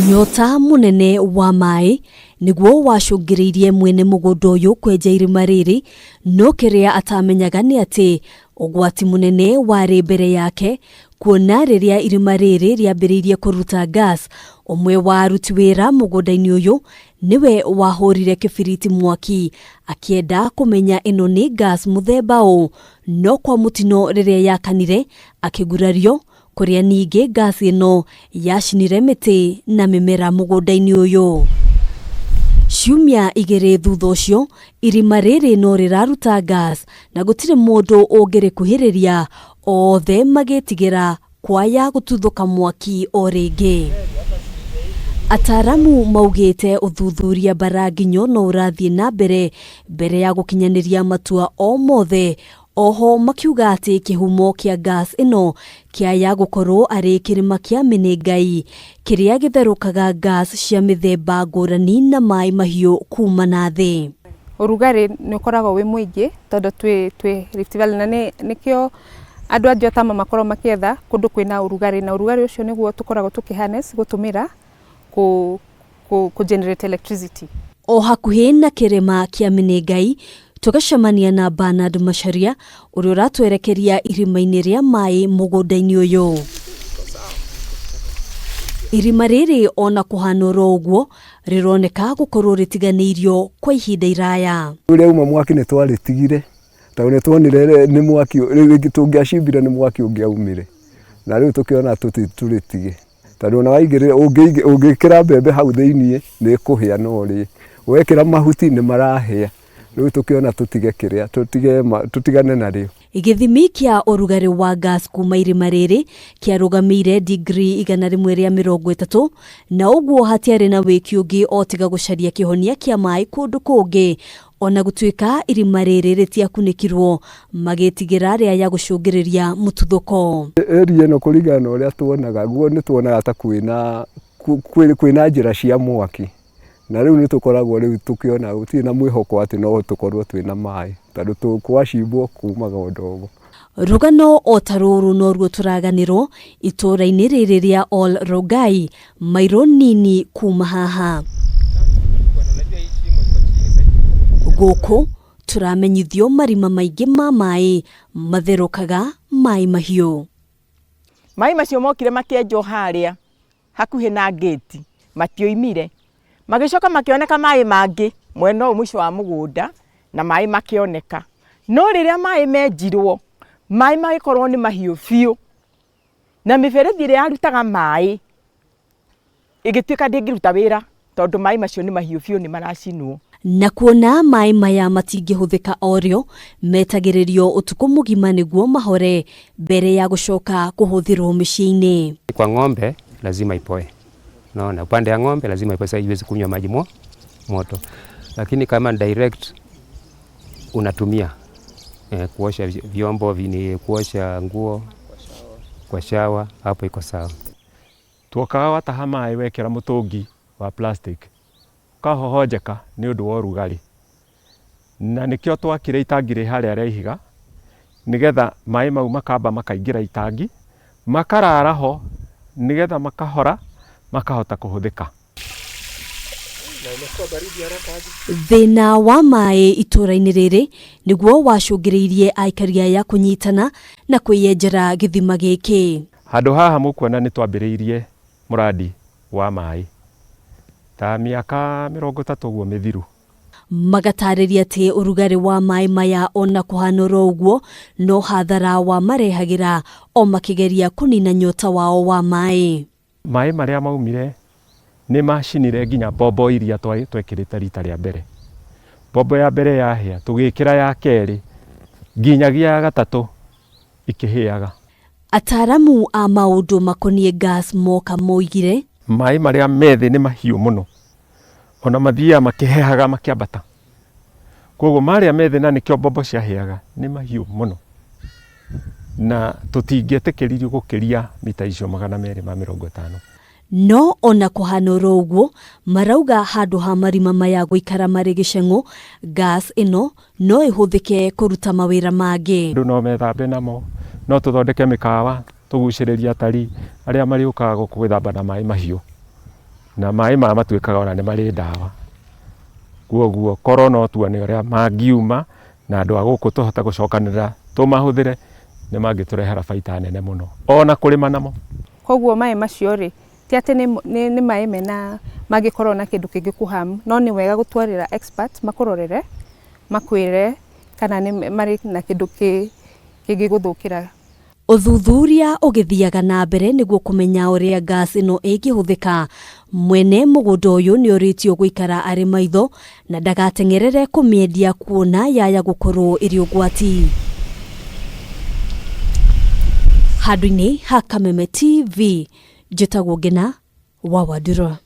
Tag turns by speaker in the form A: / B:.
A: Nyota mũnene wa maĩ nĩguo wacũngĩrĩirie mwene mũgũnda ũyũ kwenja irima rĩrĩ, no kĩrĩa atamenyaga nĩ atĩ ũgwati mũnene warĩ mbere yake, kuona rĩrĩa irima rĩrĩ rĩambĩrĩirie kũruta gas, ũmwe wa aruti wĩra mũgũnda-inĩ ũyũ nĩwe wahũrire kĩbiriti mwaki akĩenda kũmenya ĩno nĩ gas mũthemba ũ, no kwa mũtino rĩrĩa yakanire akĩgurario kũrĩa ningĩ gas ĩno yacinire mĩtĩ na mĩmera mũgũnda-inĩ ũyũ. Ciumia 2 thutha ũcio, irima rĩrĩ no rĩraruta gas na gũtirĩ mũndũ ũngĩrĩkuhĩrĩria, othe magĩtigĩra kwaya gũtuthũka mwaki o rĩngĩ. Ataramu maugĩte ũthuthuria Mbaranginyo no ũrathiĩ na mbere mbere ya gũkinyanĩria matua o mothe. Oho makiuga atĩ kĩhumo kĩa gas ĩno kĩaya gũkorwo arĩ kĩrĩma kĩa Menengai kĩrĩa gĩtherũkaga gas cia mĩthemba ngũrani na maĩ mahiũ kuma na thĩ.
B: Ũrugarĩ nĩ ũkoragwo wĩ mũingĩ tondũ twĩ Rift Valley na nĩkĩo andũ a geothermal makoragwo makĩetha kũndũ kwĩna ũrugarĩ, na ũrugarĩ ũcio nĩguo tũkoragwo tũkĩ harness gũtũmĩra kũ generate electricity.
A: O hakuhĩ na kĩrĩma kĩa Menengai tũgacemania na Bernard Macharia ũrĩa ũratwerekeria irima-inĩ rĩa maĩ mũgũnda-inĩ ũyũ. Irima rĩrĩ ona kũhana oro ũguo rĩroneka gũkorwo rĩtiganĩirio kwa ihinda iraya.
C: Rĩrĩa uma mwaki nĩ twarĩtigire tondũ nĩ tuonire nĩ mwaki, rĩu tũngĩacimbire nĩ mwaki ũngĩaumire, na rĩu tũkĩona tũrĩtige tondũ ona waigĩrĩra ũngĩkĩra mbembe hau thĩiniĩ nĩ ĩkũhĩa no ũrĩe, wekĩra mahuti nĩ marahĩa, rĩu tũkĩona tũtige kĩrĩa, tũtigane narĩo.
A: Gĩthimi kĩa ũrugarĩ wa gas kuma irima rĩrĩ kĩarũgamĩire digrii 130, na ũguo hatiarĩ na wĩki ũngĩ o tiga gũcaria kĩhonia kĩa maĩ kũndũ kũngĩ. Ona gũtuĩka irima rĩrĩ rĩtiakunĩkirwo, magĩtigĩra rĩaya gũcũngĩrĩria mũtuthũko.
C: Area ĩno kũringana na ũrĩa tuonaga, guo nĩ tuonaga ta kwĩna njĩra cia mwaki, na rĩu nĩ tũkoragwo rĩu tũkĩona gũtirĩ na mwĩhoko atĩ no tũkorwo twĩna maĩ tondũ kwacimbwo kumaga o ndogo.
A: Rũgano o ta rũrũ noruo tũraganĩrwo itũũra-inĩ rĩrĩ rĩa Ol Rongai, mairo nini kuma haha. Gũkũ tũramenyithio marima maingĩ ma maĩ matherũkaga maĩ mahiũ.
D: Maĩ macio mokire makĩenjwo harĩa hakuhĩ na ngĩti, matioimire. Magĩcoka makĩoneka maĩ mangĩ mwena ũyũ mũico wa mũgũnda, na maĩ makĩoneka. No rĩrĩa maĩ menjirwo, maĩ magĩkorwo nĩ mahiũ biũ, na mĩberethi ĩrĩa yarutaga maĩ ĩgĩtuĩka ndĩngĩruta wĩra tondũ maĩ macio nĩ mahiũ biũ, nĩ maracinwo.
A: Na kuona maĩ maya matingĩhũthĩka o rĩo, metagĩrĩrio ũtukũ mũgima nĩguo mahore mbere ya gũcoka kũhũthĩrwo mĩciĩ-inĩ.
E: Kwa ng'ombe lazima ipoe. Naona upande ya ng'ombe lazima ipoe, sasa iwezi kunywa maji moto. Lakini kama direct unatumia kuosha vyombo, kuosha nguo, kwa shower, hapo iko sawa.
F: Tuokaga wataha maĩ wekĩra mũtũngi wa plastic ũkahohonjeka nĩ ũndũ wa ũrugarĩ, na nĩkĩo twakire itangi rĩ harĩa rĩa ihiga nĩgetha maĩ mau makamba makaingĩra itangi makarara ho nĩgetha makahora makahota kũhũthĩka.
A: Thĩna wa maĩ itũũra-inĩ rĩrĩ nĩguo wacũngĩrĩirie aikari aya kũnyitana na kwĩyenjera gĩthima gĩkĩ.
F: Handũ haha mũkuona nĩ twambĩrĩirie mũradi wa maĩ ta mĩaka 30 ũguo mĩthiru.
A: Magatarĩria atĩ ũrugarĩ wa maĩ maya ona kũhana oro ũguo no hathara wa marehagĩra o makĩgeria kũnina nyota wao wa maĩ.
F: Maĩ marĩa maumire nĩ macinire nginya mbombo iria twekĩrĩte rita rĩa mbere. Mbombo ya mbere yahĩa, tũgĩkĩra ya kerĩ, nginyagia ya gatatũ ikĩhĩaga.
A: Ataramu a maũndũ makoniĩ gas moka moigire
F: maĩ marĩa me thĩ nĩ mahiũ mũno, ona mathiaga makĩhehaga makĩambata. Koguo marĩa me thĩ na nĩkĩo mbombo ciahĩaga nĩ mahiũ mũno, na tũtingĩetĩkĩririo gũkĩria mita icio 250.
A: No ona kũhana oro ũguo, marauga handũ ha marima maya gũikara marĩ gĩceng'o, gas ĩno no ĩhũthĩke kũruta mawĩra mangĩ.
F: Andũ no methambe namo, no tũthondeke mĩkawa, tũgucĩrĩrie atarii arĩa marĩũkaga gũkũ gwĩthamba na maĩ mahiũ. Na maĩ maya matuĩkaga ona nĩ marĩ ndawa. Kwoguo korwo no tuone ũrĩa mangiuma na andũ a gũkũ tũhote gũcokanĩrĩra tũmahũthĩre nĩ mangĩtũrehera baita nene mũno ona kũrĩma namo.
B: Koguo maĩ macio rĩ, ti atĩ nĩ maĩ mena mangĩkorwo na kĩndũ kĩngĩkũ harm, no nĩ wega gũtwarĩra expert makũrorere, makwĩre kana nĩ marĩ na kĩndũ kĩngĩgũthũkĩra.
A: Ũthuthuria ũgĩthiaga na mbere nĩguo kũmenya ũrĩa gas ĩno ĩngĩhũthĩka. Mwene mũgũnda ũyũ nĩ orĩtio gũikara arĩ maitho na ndagateng'erere kũmĩendia kuona yaya gũkorwo ĩrĩ ũgwati. Handũ-inĩ ha Kameme TV, njĩtagwo Ngĩna wa Wandura.